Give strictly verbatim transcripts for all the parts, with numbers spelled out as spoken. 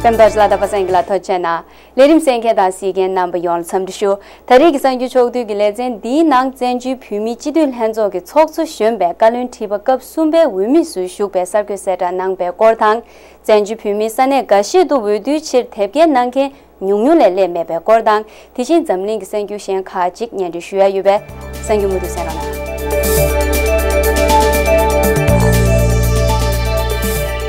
རྣམ་རྟོག་ལ་དྭགས་པ་སངས་རྒྱས་ལགས་ཐུགས་རྗེ་གནང་། ལས་རིམ་གསན་མཁན་དང་གཟིགས་མཁན་རྣམ་པ་ཡོངས་ལ་འཚམས་འདྲི་ཞུ། ད་རེས་ཀྱི་གསར་འགྱུར་ཕྱོགས་བསྡུས་ཀྱི་ལེ་ཚན་འདིའི་ནང་བཙན་བྱོལ་བོད་མིའི་སྤྱི་འཐུས་ལྷན་ཚོགས་ཀྱི་ཚོགས་གཙོ་གཞོན་པས་བཀའ་བློན་ཁྲི་པ་སྐབས་གསུམ་པའི་འོས་མི་ཚོའི་བཞུགས་པའི་གསར་འགོད་གསལ་བསྒྲགས་གནང་པའི་སྐོར་དང་། བཙན་བྱོལ་བོད་མིའི་ས་གནས་འགའ་ཤས་དུ་འོས་བསྡུའི་ཕྱིར་དེབ་སྐྱེལ་གནང་མཁན་ཉུང་ཉུང་ལས་སླེབས་མེད་པའི་སྐོར་དང་། དེ་བཞིན་འཛམ་གླིང་གི་གསར་འགྱུར་གཞན་ཁག་ཅིག་སྙན་སྒྲོན་ཞུ་ཡ་ཡོད་པས། གསར་འགྱུར་མུ་མཐུད་གསན་རོགས་གནང་།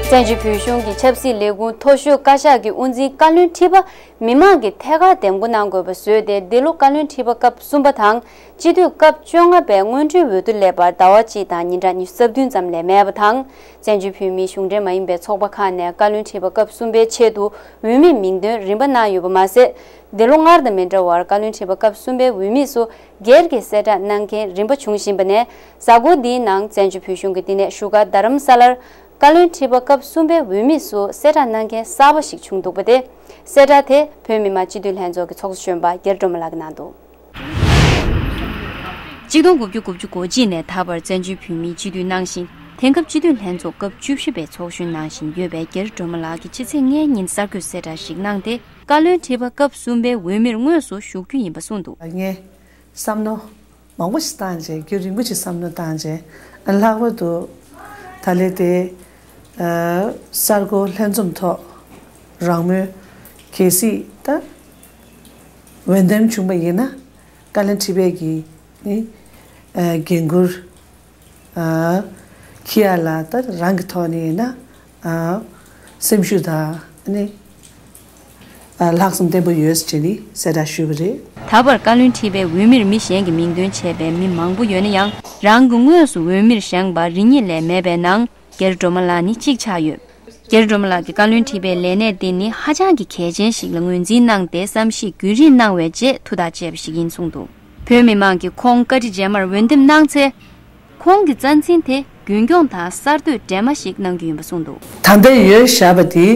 བཙན་བྱོལ་བོད་གཞུང་གི་ཆབ་སྲིད་ལས་ཁུངས་མཐོ་ཤོས་བཀའ་ཤག་གི་དབུ་འཛིན་བཀའ་བློན་ཁྲི་པ་མི་མང་གིས་ཐད་ཀར་འདེམས་བསྐོ་གནང་དགོས་པ་བཟོས་ཏེ། འདི་ལོ་བཀའ་བློན་ཁྲི་པ་སྐབས་གསུམ་པ་དང་། སྤྱི་འཐུས་སྐབས་བཅོ་ལྔ་པའི་སྔོན་འགྲོའི་འོས་བསྡུ་སླེབས་པར་ཟླ་བ་གཅིག་དང་ཉིན་གྲངས་ཉི་ཤུ་རྩ་བདུན་ཙམ་ལས་མེད་པ་དང་། བཙན་བྱོལ་བོད་མིའི་གཞུང་འབྲེལ་མ་ཡིན་པའི་ཚོགས་པ་ཁག་ནས་བཀའ་བློན་ཁྲི་པ་སྐབས་གསུམ་པའི་ཆེད་དུ་འོས་མིའི་མིང་འདོན་རིམ་པ་གནང་ཡོད་པ་མ་ཟད། འདི་ལོ་སྔར་དང་མི་འདྲ་བར་བཀའ་བློན་ཁྲི་པ་སྐབས་གསུམ་པའི་འོས་མི་ཚོ་སྒེར་གྱི་གསལ་བསྒྲགས་གནང་མཁན་རིམ་པ་བྱུང་བཞིན་པ་ནས། གཟའ་འཁོར་འདིའི་ནང་བཙན་བྱོལ་བོད་གཞུང་གི་བསྟི་གནས་བཞུགས་སྒར་རྡ་རམ་ས་ལར་བཀའ་བློན་ཁྲི་པ་སྐབས་གསུམ་པའི་འོས་མི་ཚོ་གསལ་བསྒྲགས་གནང་མཁན་གསར་པ་ཞིག་བྱུང་འདུག་པ་སྟེ། གསལ་བསྒྲགས་དེ་བོད་མི་མང་སྤྱི་འཐུས་ལྷན་ཚོགས་ཀྱི་ཚོགས་གཙོ་གཞོན་པ་རྒྱ་རི་སྒྲོལ་མ་ལགས་ཀྱིས་གནང་འདུག། གཅིག་སྟོང་དགུ་བརྒྱ་དགུ་བཅུ་གོ་གཅིག་ནས་ད་བར་བཙན་བྱོལ་བོད་མིའི་སྤྱི་འཐུས་གནང་ཞིང་། དེང་སྐབས་སྤྱི་འཐུས་ལྷན་ཚོགས་སྐབས་བཅུ་བཞི་པའི་ཚོགས་གཞོན་གནང་བཞིན་ཡོད་པའི་རྒྱ་རི་སྒྲོལ་མ་ལགས་ཀྱིས་ཕྱི་ཚེས་ལྔའི་ཉིན་གསར་འགོད་གསལ་བསྒྲགས་ཤིག་གནང་སྟེ། བཀའ་བློན་ཁྲི་པ་སྐབས་གསུམ་པའི་འོས་མིར་དངོས་སུ་ཞུགས་རྒྱུ་ཡིན་པ་གསུངས་འདུག། ངས་བསམ་མནོ་མང་པོ་ཞིག་བཏང་རྗེས། རྒྱུན་རིང་པོ་ཞིག་བསམ་བློ་བཏང་རྗེས། ལྷག་པར་དུ་ད་ལན་དེ་ཨ་གསར་འགོད་ལྷན་འཛོམས་ཐོག་རང་མོས་གལ་སྲིད་ད་འོས་འདེམས་བྱུང་བ་ཡིན་ན། བཀའ་བློན་ཁྲི་པའི་གི་ནི་ཨ་འགན་འཁུར་ཨ་འཁྱེར་ཡ་ལ་ད་རང་གི་ཐོག་ནས་ཡིན་ན་ཨ་སེམས་ཤུགས་དང་ནི་ཨ་ལྷག་བསམ་བརྟན་པོ་ཡོད་ཟེར་ནས་གསལ་བསྒྲགས་ཞུས་པ་རེད། ད་བར་བཀའ་བློན་ཁྲི་པའི་འོས་མིར་མི་གཞན་གྱི་མིང་འདོན་བྱས་པའི་མི་མང་པོ་ཡོད་ན་ཡང་། རང་གི་དངོས་སུ་འོས་མིར་བཞེངས་པ་རེ་གཉིས་ལས་མེད་པའི་ནང་། རྒྱ་རི་སྒྲོལ་མ་ལགས་ནི་གཅིག་ཆགས་ཡོད། རྒྱ་རི་སྒྲོལ་མ་ལགས་ཀྱིས་བཀའ་བློན་ཁྲི་པའི་ལས་གནས་དེ་ནི་ཧ་ཅང་གི་གལ་ཆེན་ཞིག་ལ་ངོས་འཛིན་གནང་སྟེ། བསམ་གཞིག་རྒྱུན་རིང་གནང་བའི་རྗེས་ཐུགས་ཐག་བཅད་པ་ཞིག་ཡིན་གསུངས་འདུག། བོད་མི་མང་གིས་ཁོང་བཀའ་ཁྲི་རྗེས་མར་འོས་འདེམས་གནང་ཚེ། ཁོང་གི་རྩ་འཛིན་དེ་རྒྱུན་སྐྱོང་དང་གསར་གཏོད་འདྲེས་མ་ཞིག་གནང་རྒྱུ་ཡིན་པ་གསུངས་འདུག། ད་ལྟ་ཡོད་བཞག་པ་དེ་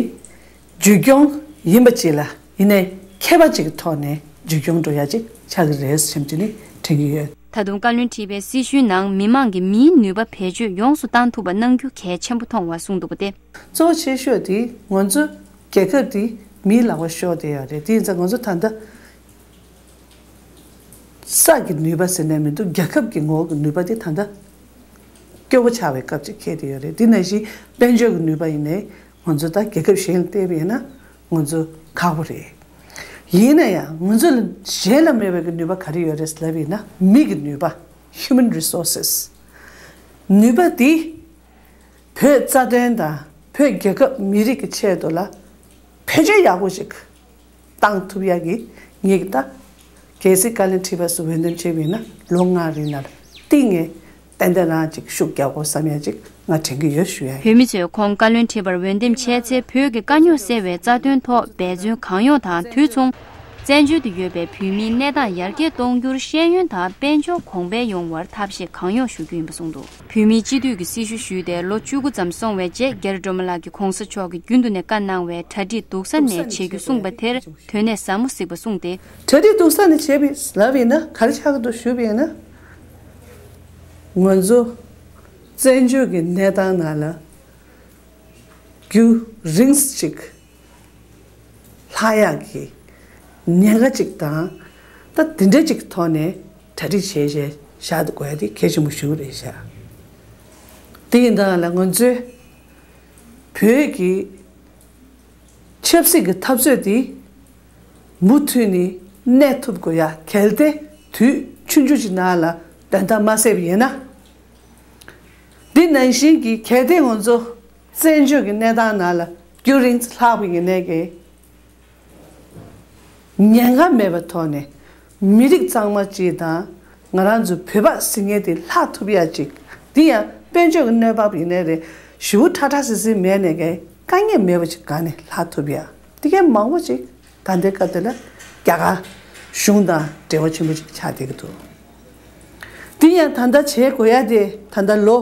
རྒྱུན་སྐྱོང་ཡིན་པ་ཅིག་ལ་ཡིན་ནའི་མཁས་པ་ཅིག་གི་ཐོག་ནས་རྒྱུན་སྐྱོང་འགྲོ་ཡ་ཅིག་ཆགས་ཀྱི་རེད་བསམ་གྱི་ནི་དྲན་གྱི་ཡོད། ད་དུང་བཀའ་བློན་ཁྲི་པའི་སྲི་ཞུའི་ནང་མི་མང་གིས་མིའི་ནུས་པ་བེད་སྤྱོད་ཡོངས་སུ་བཏང་ཐུབ་པ་གནང་རྒྱུ་གལ་ཆེན་པོ་མཐོང་བ་གསུངས་འདུག་པ་སྟེ། གཙོ་བོ་ཆེ་ཤོས་དེ་ང་ཚོ་རྒྱལ་ཁབ་དེ་མིའི་ལག་པར་ཤོར་བསྡད་ཡོད་རེད། དེ་ཡིན་ཙང་ང་ཚོ་ད་ལྟ་ས་གི་ནུས་པ་ཟེར་ནས་མི་འདུག། རྒྱལ་ཁབ་ཀྱི་ངོ་བོ་གི་ནུས་པ་དེ་ད་ལྟ་སྐྱོ་བོ་ཆགས་པའི་སྐབས་ཅིག་འཁེལ་བསྡད་ཡོད་རེད། དེ་ནང་བཞིན་དཔལ་འབྱོར་གྱི་ནུས་པ་ཡིན་ནའི་ང་ཚོ་ད་རྒྱལ་ཁབ་གཞན་ལ་བལྟས་པ་ཡིན་ན་ང་ཚོ་ཁག་པོ་རེད། ཡིན་ན་ཡང་ང་ཚོ་ལ་གཞན་ལ་མེད་པའི་གི་ནུས་པ་ག་རེ་ཡོད་རེད་ལབ་ཡིན་ན། མི་གི་ནུས་པ། Human Resources། ནུས་པ་འདི་བོད་རྩ་དོན་དང་བོད་རྒྱལ་ཁབ་མི་རིགས་ཀྱི་ཆེད་དུ་ལ་བེད་སྤྱོད་ཡག་པོ་ཞིག་བཏང་ཐུབ་ཡག་གི་ངེད་ཀྱི་ད་གལ་སྲིད་བཀའ་བློན་ཁྲི་པ་སུ་འོས་འདེམས་བྱས་པ་ཡིན་ན་ལོ་ལྔ་རིང་ལ་གཏིང་ནས་ཏན་ཏན་རང་ཅིག་ཤུགས་རྒྱག་དགོས་བསམ་ཡ་ཅིག་ང་དྲན་གྱི་ཡོད་ཞུ་ཡ་ཡིན། བོད་མི་ཚོས་ཁོང་བཀའ་བློན་ཁྲི་པར་འོས་འདེམས་བྱས་ཚེ། བོད་ཀྱི་དཀའ་རྙོག་སེལ་བའི་རྩ་དོན་ཐོག་འབད་བརྩོན་གང་ཡོང་དང་། དུས་མཚུངས་བཙན་བྱོལ་དུ་ཡོད་པའི་བོད་མིའི་གནས་སྟངས་ཡར་རྒྱས་གཏོང་རྒྱུར་ཤེས་ཡོན་དང་དཔལ་འབྱོར་གོང་འཕེལ་ཡོང་བར་ཐབས་ཤེས་གང་ཡོང་ཞུ་རྒྱུ་ཡིན་པ་གསུངས་འདུག། བོད་མིའི་སྤྱི་འཐུས་ཀྱི་སྲི་ཞུ་ཞུས་ཏེ་ལོ་བཅུ་དགུ་ཙམ་སོང་བའི་རྗེས། རྒྱ་རི་སྒྲོལ་མ་ལགས་ཀྱིས་གོང་ས་མཆོག་གིས་རྒྱུན་དུ་ནས་བཀའ་གནང་བའི་གྲ་སྒྲིག་སྡུག་ས་ནས་བྱེད་རྒྱུ་གསུངས་པ་དེར་དོན་གནད་ཟབ་མོ་གཟིགས་པ་གསུངས་ཏེ། གྲ་སྒྲིག་སྡུག་ས་ནས་བྱས་པའི་ལབ་ཡིན་ན་ག་རེ་ཆགས་ཀྱི་འདུག་ཞུས་པ་ཡིན་ན། ང་ཚོ་བཙན་བྱོལ་གྱི་གནས་སྟངས་ནང་ལ་རྒྱུན་རིང་ཞིག་ལྷག་ཡག་གི་ཉེན་ཁ་ཅིག་དང་། ད་དེ་འདྲ་ཅིག་གི་ཐོག་ནས་གྲ་སྒྲིག་བྱས་བྱས་བཞག་དགོས་ཡ་དེ་གལ་ཆེན་པོ་ཞིག་རེད་ཤག། དེ་ཡིན་དང་ལ་ང་ཚོའི་བོད་ཀྱི་ཆབ་སྲིད་ཀྱི་འཐབ་རྩོད་དེ་མུ་མཐུད་ནས་གནས་ཐུབ་དགོས་ཡ། གལ་ཏེ་དུས་ཆུང་ཆུང་ཅིག་ནང་ལ་བདེན་མཐའ་མ་གསལ་བ་ཡིན་ན། འདི་ནང་བཞིན་གྱི་གལ་ཏེ་ང་ཚོ་བཙན་བྱོལ་གྱི་གནས་སྟངས་ནང་ལ་རྒྱུན་རིང་ཙམ་ལྷག་པ་ཡིན་ནའི་གི་ཉེན་ཁ་མེད་པའི་ཐོག་ནས་མི་རིགས་གཙང་མ་ཅིག་དང་ང་རང་ཚོའི་བོད་པ་ཟེར་མཁན་དེ་ལྷག་ཐུབ་ཡ་ཅིག། འདི་ཡང་དཔལ་འབྱོར་གྱི་གནས་བབ་ཡིན་ནའི་རེད། ཞེ་པོ་ཁྲ་ཁྲ་སིལ་སིལ་མེད་ནའི་གི་དཀའ་ངལ་མེད་པ་ཅིག་ག་ནས་ལྷག་ཐུབ་ཡ། དེ་གའི་མང་པོ་ཅིག་ད་ལྟའི་སྐབས་དེ་ལ་རྒྱ་གར་གཞུང་དང་འབྲེལ་བ་ཆེན་པོ་ཅིག་ཆགས་བསྡད་ཀྱི་འདུག། དེ་ཡང་ད་ལྟ་བྱེད་དགོས་ཡ་དེ་ད་ལྟ་ལོ་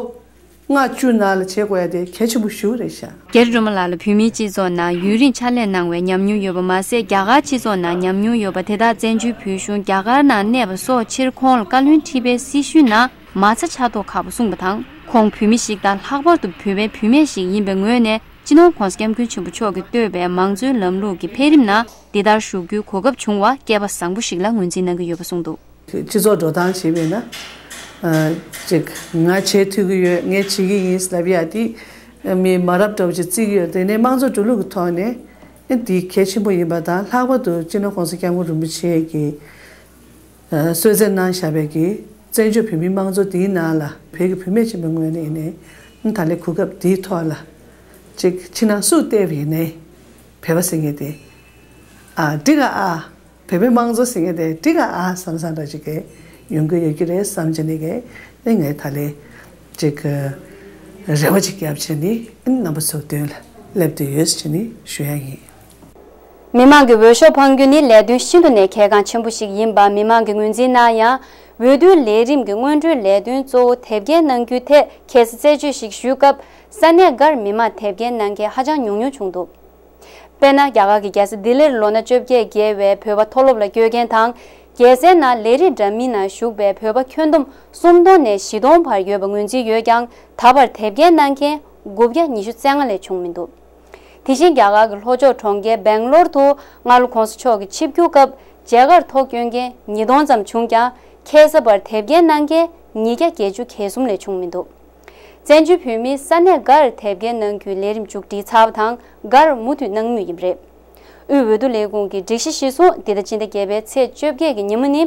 ལྔ་བཅུ་ནང་ལ་བྱེད་དགོས་ཡ་དེ་གལ་ཆེན་པོ་ཞེ་པོ་རེད་ཤག། རྒྱ་རི་སྒྲོལ་མ་ལགས་ལ་བོད་མིའི་སྤྱི་ཚོགས་ནང་ཡུན་རིང་ཕྱག་ལས་གནང་བའི་ཉམས་མྱོང་ཡོད་པ་མ་ཟད། རྒྱ་གར་སྤྱི་ཚོགས་ནང་ཉམས་མྱོང་ཡོད་པ་དེ་དག་བཙན་བྱོལ་བོད་གཞུང་རྒྱ་གར་ནང་གནས་པ་སོགས་ཕྱིར་ཁོང་ལ་བཀའ་བློན་ཁྲི་པའི་སྲི་ཞུའི་ནང་མ་ཚང་ཆགས་མདོག་ཁ་པོ་གསུངས་པ་དང་། ཁོང་བོད་མི་ཞིག་དང་། ལྷག་པར་དུ་བོད་པའི་བུད་མེད་ཞིག་ཡིན་པའི་ངོས་ནས་ སྤྱི་ནོར་༸གོང་ས་༸སྐྱབས་མགོན་ཆེན་པོ་མཆོག་གིས་བཏོད་པའི་མང་གཙོའི་ལམ་ལུགས་ཀྱི་འཕེལ་རིམ་ནང་འདི་ལྟར་ཞུགས་རྒྱུའི་གོ་སྐབས་བྱུང་བ་སྐལ་པ་བཟང་པོ་ཞིག་ལ་ངོས་འཛིན་གནང་གི་ཡོད་པ་གསུངས་འདུག། སྤྱི་ཚོགས་འགྲོ་སྟངས་བྱས་པས་ན། ཨ། ཅིག་ང་བྱེད་ཐུབ་ཀྱི་ཡོད། ངས་བྱེད་ཀྱི་ཡིན་ལབ་ཡ་དེ་མི་མ་རབས་འདྲ་བོ་ཅིག་བརྩི་གི་ཡོད། དེ་ནས་དམངས་གཙོ་འགྲོ་ལུགས་ཀྱི་ཐོག་ནས་འདི་གལ་ཆེན་པོ་ཡིན་པ་དང་། ལྷག་པར་དུ་སྤྱི་ནོར་༸གོང་ས་༸སྐྱབས་མགོན་རིན་པོ་ཆེ་གིས་གསོལ་སྩལ་གནང་བཞག་པའི་གི་བཙན་བྱོལ་བོད་མིའི་དམངས་གཙོ་འདིའི་ནང་ལ་བོད་ཀྱི་བུད་མེད་ཆེན་པོའི་ངོས་ནས་ཡིན་ནའི་ད་ལས་གོ་སྐབས་འདིའི་ཐོག་ལ་ཅིག་ཕྱི་ནང་སུ་བལྟས་པ་ཡིན་ནའི་བོད་པ་ཟེར་མཁན་དེ་ཨ་འགྲིག་ག་ཨ། བོད་པའི་དམངས་གཙོ་ཟེར་མཁན་དེ་འགྲིག་ག་ཨ་བསམ་བསམ་འདྲ་ཅིག་གི་ཡོང་གི་ཡོད་ཀྱི་རེད་བསམ་བྱས་ནས་གི་ནི་ངས་ད་ལས་ཅིག་རེ་བ་ཅིག་བརྒྱབ་བྱས་ནས་རྣམ་པ་ཚོའི་མདུན་ལ་སླེབས་བསྡད་ཡོད་ཟེར་ནས་ཞུ་ཡ་ཡིན། མི་མང་གི་འོས་ཤོག་འཕང་རྒྱུ་ནི་ལས་དོན་ཤིན་ཏུ་ནས་གལ་འགངས་ཆེན་པོ་ཞིག་ཡིན་པ་མི་མང་གིས་ངོས་འཛིན་གནང་ཡང་། འོས་བསྡུའི་ལས་རིམ་གྱི་སྔོན་འགྲོའི་ལས་དོན་གཙོ་བོ་དེབ་སྐྱེལ་གནང་རྒྱུའི་ཐད་ཁ་སང་རྩད་གཅོད་ཞིག་ཞུས་སྐབས། ས་གནས་འགར་མི་མང་དེབ་སྐྱེལ་གནང་མཁན་ཧ་ཅང་ཉུང་ཉུང་བྱུང་འདུག། དཔེར་ན། རྒྱ་གར་གྱི་རྒྱལ་ས་ལྡི་ལིར་ལོ་ན་བཅོ་བརྒྱད་བརྒལ་བའི་བོད་པ་མཐོ་སློབ་ལ་བསྐྱོད་མཁན་དང་། རྒྱལ་སའི་ནང་ལས་རིགས་འདྲ་མིན་ནང་ཞུགས་པའི་བོད་པ་ཁྱོན་བསྡོམས་སུམ་སྟོང་ནས་བཞི་སྟོང་བར་ཡོད་པ་ངོས་འཛིན་ཡོད་ཀྱང་། ད་བར་དེབ་སྐྱེལ་གནང་མཁན་དགུ་བརྒྱ་ཉི་ཤུ་རྩ་ལྔ་ལས་བྱུང་མི་འདུག། དེ་བཞིན་རྒྱ་གར་གྱི་ལྷོ་ཕྱོགས་གྲོང་ཁྱེར་སྦེང་ལོར་དུ་སྔ་ལོ་༸གོང་ས་མཆོག་གིས་ཆིབས་བསྒྱུར་སྐབས་མཇལ་ཁར་ཐོ་བསྐྱོན་མཁན་ཉིས་སྟོང་ཙམ་བྱུང་ཀྱང་། ཁ་སང་བར་དེབ་སྐྱེལ་གནང་མཁན་ཉིས་བརྒྱ་བརྒྱད་ཅུ་གྱ་གསུམ་ལས་བྱུང་མི་འདུག། བཙན་བྱོལ་བོད་མིའི་ས་གནས་འགར་དེབ་སྐྱེལ་གནང་རྒྱུའི་ལས་རིམ་མཇུག་སྒྲིལ་ཚར་བ་དང་། འགར་མུ་མཐུད་གནང་མུས་ཡིན་པ་རེད། དབུས་འོས་བསྡུ་ལས་ཁུངས་ཀྱི་སྒྲིག་གཞི་གཞིར་བཟུང་། འདི་ཟླ་སྤྱི་ཟླ་བརྒྱད་པའི་ཚེས་བཅོ་བརྒྱད་ཀྱི་ཉིན་མོ་ནི་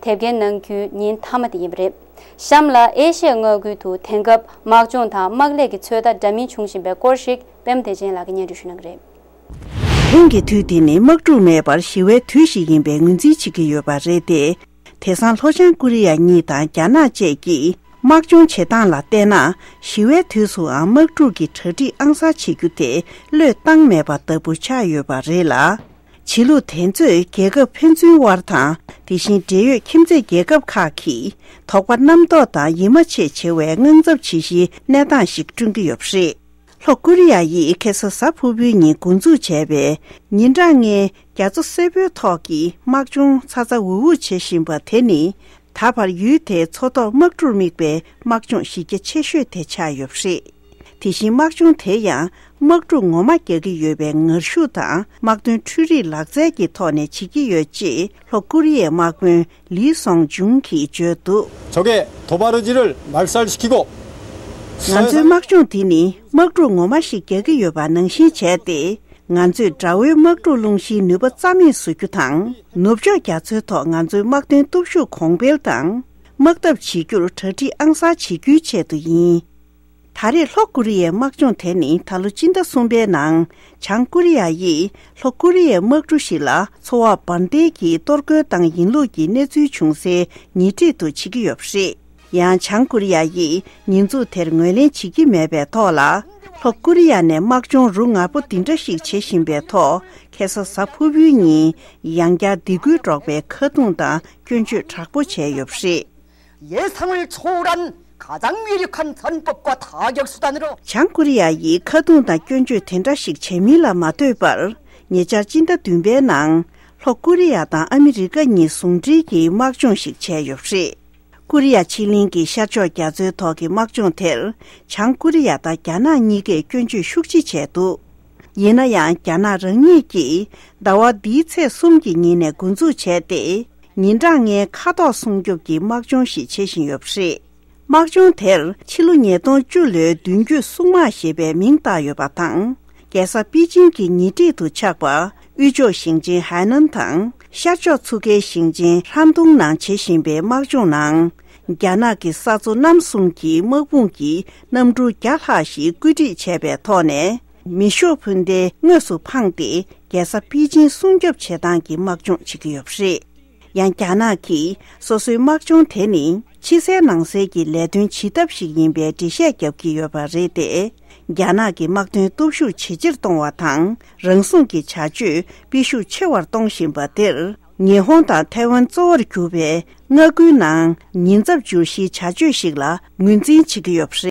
དེབ་སྐྱེལ་གནང་རྒྱུའི་ཉིན་མཐའ་མ་དེ་ཡིན་པ་རེད། གཤམ་ལ་ཨེ་ཤི་ཡ་མངའ་ཁུལ་དུ་དེང་སྐབས་དམག་སྦྱོང་དང་དམག་ལས་ཀྱི་ཚོད་ལྟ་འདྲ་མིན་བྱུང་བཞིན་པའི་སྐོར་ཞིག་པད་མ་བདེ་ཆེན་ལགས་ཀྱིས་སྙན་སྒྲོན་ཞུ་གནང་གི་རེད། དེང་གི་དུས་འདི་ནི་དམག་འཁྲུག་མེད་པར་ཞི་བའི་དུས་ཤིག་ཡིན་པའི་ངོས་འཛིན་བྱེད་ཀྱི་ཡོད་པ་རེད་དེ། དེང་སང་ལྷོ་བྱང་ཀོ་རི་ཡ་གཉིས་དང་རྒྱ་ནག་བཅས་ཀྱིས་དམག་སྦྱོང་བྱེད་སྟངས་ལ་བལྟས་ན། ཞི་བའི་དུས་སུའང་དམག་འཁྲུག་གི་གྲ་སྒྲིག་ཨང་གསར་བྱེད་རྒྱུ་དེ་བློས་བཏང་མེད་པ་ལྟ་བུ་ཆགས་ཡོད་པ་རེད་ལ། བྱེད་ལུགས་དེ་ཚོས་རྒྱལ་ཁབ་ཕན་ཚུན་དབར་དང་། དེ་བཞིན་འབྲེལ་ཡོད་ཁྱིམ་མཚེས་རྒྱལ་ཁབ་ཁག་གི་དོགས་པ་རྣམ་རྟོག་དང་ཡིད་མ་ཆེས་བྱེད་པའི་དངངས་འཚབ་བྱེད་གཞིའི་གནས་སྟངས་ཤིག་བསྐྲུན་གྱི་ཡོད་པ་རེད། ལྷོ་ཀོ་རི་ཡ་ཡིས་ཁ་སང་གཟའ་ཕུར་བུའི་ཉིན་འགོ་འཛུགས་བྱས་པའི་ཉིན་གྲངས་ལྔའི་རྒྱ་མཚོ་སེར་པོའི་ཐོག་གི་དམག་སྦྱོང་ཚ་ཚ་འུར་འུར་བྱེད་བཞིན་པ་དེ་ནི། ད་བར་ཡུལ་དེའི་མཚོ་ཐོག་དམག་གྲུར་དམིགས་པའི་དམག་སྦྱོང་གཞི་རྒྱ་ཆེ་ཤོས་དེ་ཆགས་ཡོད་པ་རེད། དེ་བཞིན་དམག་སྦྱོང་དེ་ཡང་དམག་འཁྲུག་ངོ་མ་རྒྱག་གི་ཡོད་པའི་ངར་ཤུགས་དང་། དམག་དོན་འཕྲུལ་རིག་ལག་རྩལ་གྱི་ཐོག་ནས་བྱེད་ཀྱི་ཡོད་ཅེས་ལྷོ་ཀོ་རི་ཡའི་དམག་དཔོན་ལི་སོང་ཇུང་གིས་བརྗོད་འདུག། 적의 도발의지를 말 ང་ཚོའི་དམག་སྦྱོང་འདི་ནི་དམག་འཁྲུག་ངོ་མ་ཞིག་རྒྱག་གི་ཡོད་པ་ནང་བཞིན་བྱས་ཏེ། ང་ཚོས་དགྲ་བོའི་དམག་འཁྲུག་སློང་གཞིའི་ནུས་པ་རྩ་མེད་བཟོ་རྒྱུ་དང་། ནུབ་ཕྱོགས་རྒྱ་མཚོའི་ཐོག་ང་ཚོའི་དམག་དོན་སྟོབས་ཤུགས་གོང་འཕེལ་དང་། དམག་འཐབ་བྱེད་རྒྱུར་གྲ་སྒྲིག་ཨང་གསར་བྱེད་རྒྱུའི་ཆེད་དུ་ཡིན། ད་རེས་ལྷོ་ཀོ་རི་ཡའི་དམག་སྦྱོང་དེ་ནི་ད་ལོ་སྤྱི་ཟླ་གསུམ་པའི་ནང་། བྱང་ཀོ་རི་ཡ་ཡིས་ལྷོ་ཀོ་རི་ཡའི་དམག་གྲུ་ཞིག་ལ་མཚོ་འོག་འབར་མདེལ་གྱིས་གཏོར་རྒོལ་བཏང་ཡིན་ལུགས་ཀྱི་གནས་ཚུལ་བྱུང་སའི་ཉེ་འཁྲིས་དུ་བྱེད་ཀྱི་ཡོད་པ་རེད། ཡང་། བྱང་ཀོ་རི་ཡ་ཡིས་ཉེས་འཛུགས་དེར་ངོས་ལེན་བྱེད་ཀྱི་མེད་པའི་ཐོག་ལ། ལྷོ་ཀོ་རི་ཡ་ནས་དམག་སྦྱོང་རུ་ང་པོ་འདི་འདྲ་ཞིག་བྱེད་བཞིན་པའི་ཐོག་ཁ་སང་གཟའ་ཕུར་བུའི་ཉིན་ཡང་བསྐྱར་སྡིགས་སྐུལ་སྒྲོག་པའི་ཁ་རྡུང་དང་སྐྱོན་བརྗོད་དྲག་པོ་བྱས་ཡོད་པ་རེད། 예상을 초월한 가장 위력한 전법과 타격 수단으로 བྱང་ཀོ་རི་ཡ་ཡིས་ཁ་རྡུང་དང་སྐྱོན་བརྗོད་དེ་འདྲ་ཞིག་བྱས་མིན་ལ་མ་ལྟོས་པར། ཉེ་ཆར་སྤྱི་ཟླ་བདུན་པའི་ནང་ལྷོ་ཀོ་རི་ཡ་དང་ཨ་མི་རི་ཀ་གཉིས་ཟུང་འབྲེལ་གྱིས་དམག་སྦྱོང་ཞིག་བྱས་ཡོད་པ་རེད། ཀོ་རི་ཡ་ཕྱེད་གླིང་གི་ཤར་ཕྱོགས་རྒྱ་མཚོའི་ཐོག་གི་དམག་སྦྱོང་དེར་བྱང་ཀོ་རི་ཡ་དང་རྒྱ་ནག་གཉིས་ཀས་སྐྱོན་བརྗོད་ཤུགས་ཆེ་བྱས་འདུག། ཡིན་ན་ཡང་། རྒྱ་ནག་རང་ཉིད་ཀྱིས་ཟླ་བ་འདིའི་ཚེས་གསུམ་གྱི་ཉིན་ནས་འགོ་འཛུགས་བྱས་ཏེ། ཉིན་གྲངས་ལྔའི་མཁའ་ཐོག་སྲུང་སྐྱོབ་ཀྱི་དམག་སྦྱོང་ཞིག་བྱེད་བཞིན་ཡོད་པ་རེད། དམག་སྦྱོང་དེར་ཕྱི་ལོ་ཉིས་སྟོང་བཅུ་ལོའི་མདུན་སྐྱོད་སྲུང་དམག་ཞེས་པའི་མིང་བཏགས་ཡོད་པ་དང་། རྒྱལ་ས་པེ་ཅིང་གི་ཉེ་འཁྲིས་སུ་ཆགས་པ་དབུས་ཕྱོགས་ཞིང་ཆེན་ཧའེ་ནན་དང་། ཤར་ཕྱོགས་ཚུ་ཁའི་ཞིང་ཆེན་ཧྲན་ཏུང་ནང་བྱེད་བཞིན་པའི་དམག་སྦྱོང་ནང་། རྒྱ་ནག་གི་ས་མཚོ་གནམ་གསུམ་གྱི་དམག་དཔུང་གི་གནམ་གྲུ་བརྒྱ་ལྷག་ཞིག་བཀོད་སྒྲིག་བྱས་པའི་ཐོག་ནས། མེ་ཤུགས་འཕུར་མདེལ་དངོས་སུ་འཕངས་ཏེ། རྒྱལ་ས་པེ་ཅིང་སྲུང་སྐྱོབ་བྱེད་སྟངས་ཀྱི་དམག་སྦྱོང་བྱེད་ཀྱི་ཡོད་པ་རེད། ཡང་། རྒྱ་ནག་གིས་སོ་སོའི་དམག་སྦྱོང་དེ་ནི་ཕྱི་གསལ་ནང་གསལ་གྱི་ལས་དོན་བྱེད་ཐབས་ཤིག་ཡིན་པའི་འགྲེལ་བཤད་བརྒྱབ་ཀྱི་ཡོད་པ་རེད་དེ། རྒྱ་ནག་གི་དམག་དོན་སྟོབས་ཤུགས་ཇེ་ཆེར་གཏོང་བ་དང་། རང་སྲུང་གི་བྱ་སྤྱོད་སྤེལ་ཤུགས་ཆེ་བར་གཏོང་བཞིན་པ་དེར། ཉི་ཧོང་དང་ཐའེ་ཝན་གཙོ་བོར་གྱུར་པའི་མངའ་ཁུལ་ནང་ཉེན་ཚབས་འགྱུར་གཞིའི་བྱ་སྤྱོད་ཞིག་ལ་ངོས་འཛིན་བྱེད་ཀྱི་ཡོད་པ་རེད།